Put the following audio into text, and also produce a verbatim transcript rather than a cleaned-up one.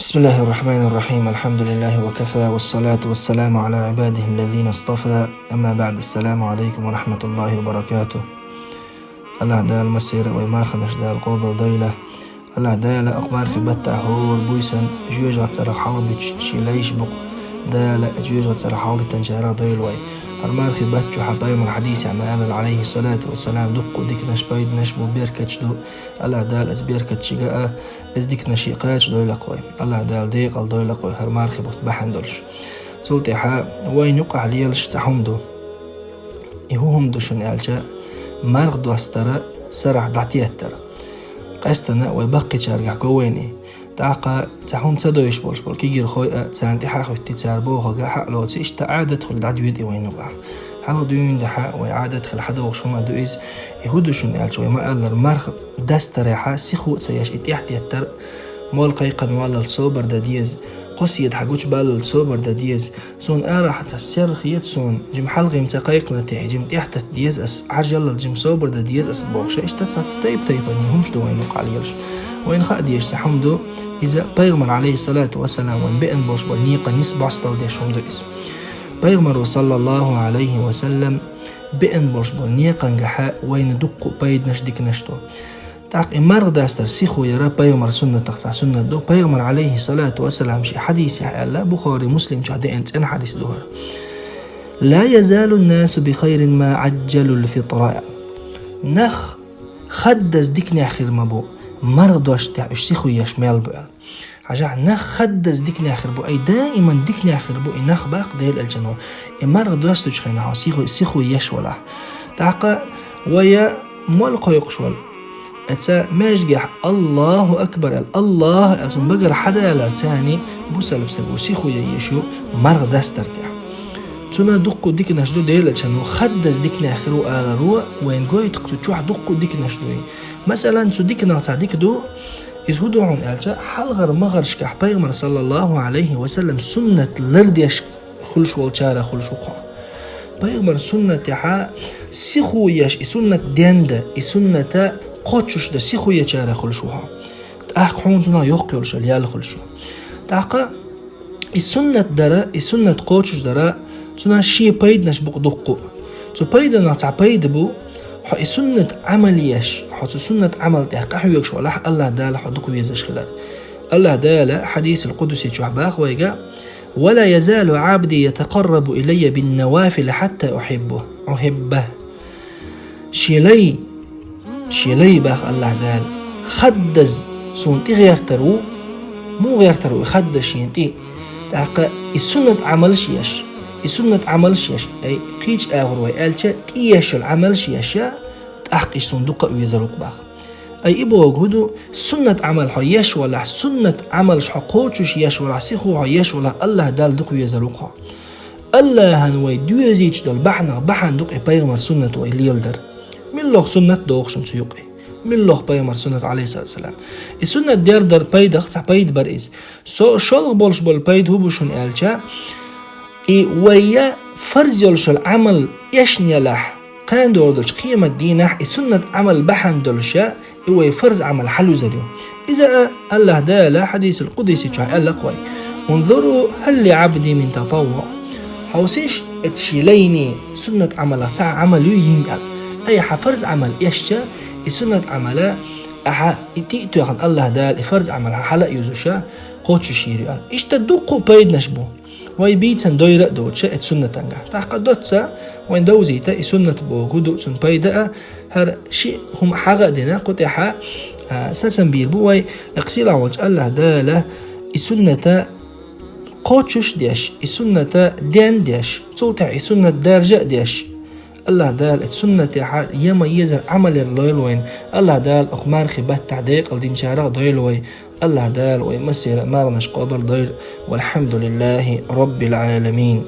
بسم الله الرحمن الرحيم. الحمد لله وكفى، والصلاة والسلام على عباده الذين اصطفى. أما بعد، السلام عليكم ورحمة الله وبركاته. АллахӀ Дала массера вай марханаш Дала къобал дойла. АллахӀ Дала оаха мархий баттахь хӀора буйсан жоьжахатин цӀерах хьалхабиташ шен лайш бу-кх. Дала жоьжахатин цӀерах хьалхадитанчарах дойла вай. ХӀара мархий бутт чу хьа пайхамара хьадисехь ма аьллара, Ӏалайхи ссалату вассалам, дуккха а диканаш, пайданаш бу, беркаташ ду. АллахӀ Дала оцу беркаташка а, оцу диканашка а кхачадойла-кх вай. АллахӀ Дала декъала дойла-кх вай хӀара мархий бутт бахьана долуш. Цул тӀаьхьа вайна юкъахь лелаш цхьа хӀума ду. И хӀун хӀума ду шуна аьлча, марха достара сарахь дӀатеттар. Къаьстина вай баккхийчаьргахь го вайна и. ТӀаккха цхьа хӀума ца дойуш болуш болу кегийрхой а царна тӀаьхьа а хӀуьттий, цара бохург хьа а лоций, иштта Ӏадат хуьлу дӀадоьду и вайна юкъахь. Хьалха дуьйна дӀа вай Ӏадат хила хьадогӀуш хӀума ду иза. И хӀун ду шуна аьлча, вай ма-аллара, марха дастарехь сихо а ца еш, и тӀаьхьатеттар, молла кхайкхина валлалц собар дан деза, кхо седа хьан гучубаллалц собар дан деза, суна арахь цхьа серра хета суна, жима хьалхе-м ца кхайкхина техьа, жима тӀаьхьататта деза ас, Ӏаржаллал жима собар дан деза ас бохуш, иштта цхьа тайп-тайпана хӀумаш ду вайна юкъахь лелаш. Вайна хаа дезаш цхьа хӀума ду, иза пайхамара, Ӏалайхи ссалату вассалам, вайна беана болуш болу некъан нийса бӀосталла деш хӀума ду иза. Пайхамаро, саллаллаху Ӏалайхи ва саллам, беана болуш болу некъангахьа вайна дуккха а пайданаш, диканаш ду. ТӀаккха и марха дастар сихо яра пайхамара суннатах цхьа суннат ду. Пайхамара, Ӏалайхи ссалату вассалам, шен хьадисехь аьлла, Бухари, Муслим чохь деана цӀена хьадис ду хӀара: «لا يزال الناس بخير ما عجلوا الفطر». Нах хаддаза диканехь хир ма бу, марха досту тӀехь уьш сихо еш мел бу аьлла. Хьажахь, нах хаддаза диканехь хир бу, ай, даиман диканехь хир бу и нах, баккха Делан Элчано, и марха достучу хенахь сихо, сихо еш валахь. ТӀаккха вай молла кхойкхуш вала, эца маьждигехь «Аллаху акбар» аьлла, «Аллах» аьлла, цунна багара хьадалар царний бусалба стаг ву, сихо еш ю марха дастар тӀехь. Цунах дуккха а диканаш ду, Делан Элчано хаддаза диканехь хир ву аларо, вайна гойту-кх цу чохь дуккха а диканаш дуй. Масалан, цу диканах цхьа дика ду, иза хӀун ду хьуна аьлча, хьалхара махаршкахь пайхамара, саллаллаху Ӏалайхи ва саллам, суннат лардеш хуьлуш волчарах хуьлуш ву-кх хьо. Пайхамара суннатехьа сихо еш, и суннат денда, и сунната кхочушдан сихо ечарах хуьлуш ву хьо. ТӀаккха хьуна цунах йоккха йолуш йолу ял хуьлуш ю. ТӀаккха и суннат дара, и суннат кхочушдара, цунах шен пайданаш бу-кх дуккха а. Цу пайданах цхьа пайда бу, хьо и суннат Ӏамал еш, хьо цу суннат Ӏамал тӀехь къахьоьгуш валахь, АллахӀ Дала хьо дукха везаш хилар. АллахӀ Дала хьадисул къудси чохь боху вайга: «ولا يزال عبدي يتقرب إلي بالنوافل حتى أحبه، أحبه». Шен лай, шен лай, боху АллахӀ Дала, хаддаза суна тӀе гӀертар ву, муха гӀертар ву и хаддаза шена тӀе? ТӀаккха и суннат Ӏамалш еш, и суннат Ӏамалш еш, ай, кхечу агӀор вай аьлча, тӀе еш йолу Ӏамалш еш, тӀаккха иза суна дукха а везар ву-кх, боху. Ай, и бохург хӀун ду, суннат Ӏамал хьо еш валахь, суннат Ӏамалш хьо кхочуш еш валахь, сихо хьо еш валахь, АллахӀ Дала дукха везар ву-кх хьо. АллахӀан вай доьзийча долу бахьанах бахьана ду-кх и пайхамара суннат вай леладар. Муьлхха суннат догӀу шуна цу юкъе? Муьлхха пайхамара суннат, Ӏалайхиссалату вассалам? И суннат дер дар пайдах цхьа пайда бара иза. Со шолгӀа болуш болу пайда хӀун бу шуна аьлча, и вай фарз йолуш йолу Ӏамал эшна ялахь, кхана догӀур долчу кхиамат дийнахь и суннат Ӏамал бахьана долуш, и вай фарз Ӏамал хьалузар ю. Иза а АллахӀ Дала хьадисул къудси чохь аьлла-кх вай: «انظروا هل لعبدي من تطوع». Хьовсийша, эцу шен лайний суннат Ӏамалах цхьа Ӏамал юй йина аьлла. Ай, хьан фарз Ӏамал эшча, и суннат Ӏамала ахьа и тӀе а тоьхна, АллахӀ Дала и фарз Ӏамал хьан хьала а юзуша, кхочуш йийр ю аьлла. Иштта дуккха а пайданаш бу. Вай бийцан дойра а доцуша эцу суннатангахь. ТӀаккха доцца вайн довзийта и суннат бохург хӀун ду, цунна пайда а, хӀара шиъ хӀума хьагӀа а дина, кху тӀехьа, а, сацам бийр бу вай, лекха сийлахь волчу АллахӀ Дала и сунната кхочуш деш, и сунната ден деш, цул тӀаьхьа и суннат даржа а деш. АллахӀ Дала эцу суннатехьа ма-еззара Ӏамал яр лойла вайна. АллахӀ Дала оха мархи баттахь декъала динчарах а дойла вай. АллахӀ Дала вай массера а марханаш къобал дойла. والحمد لله رب العالمين.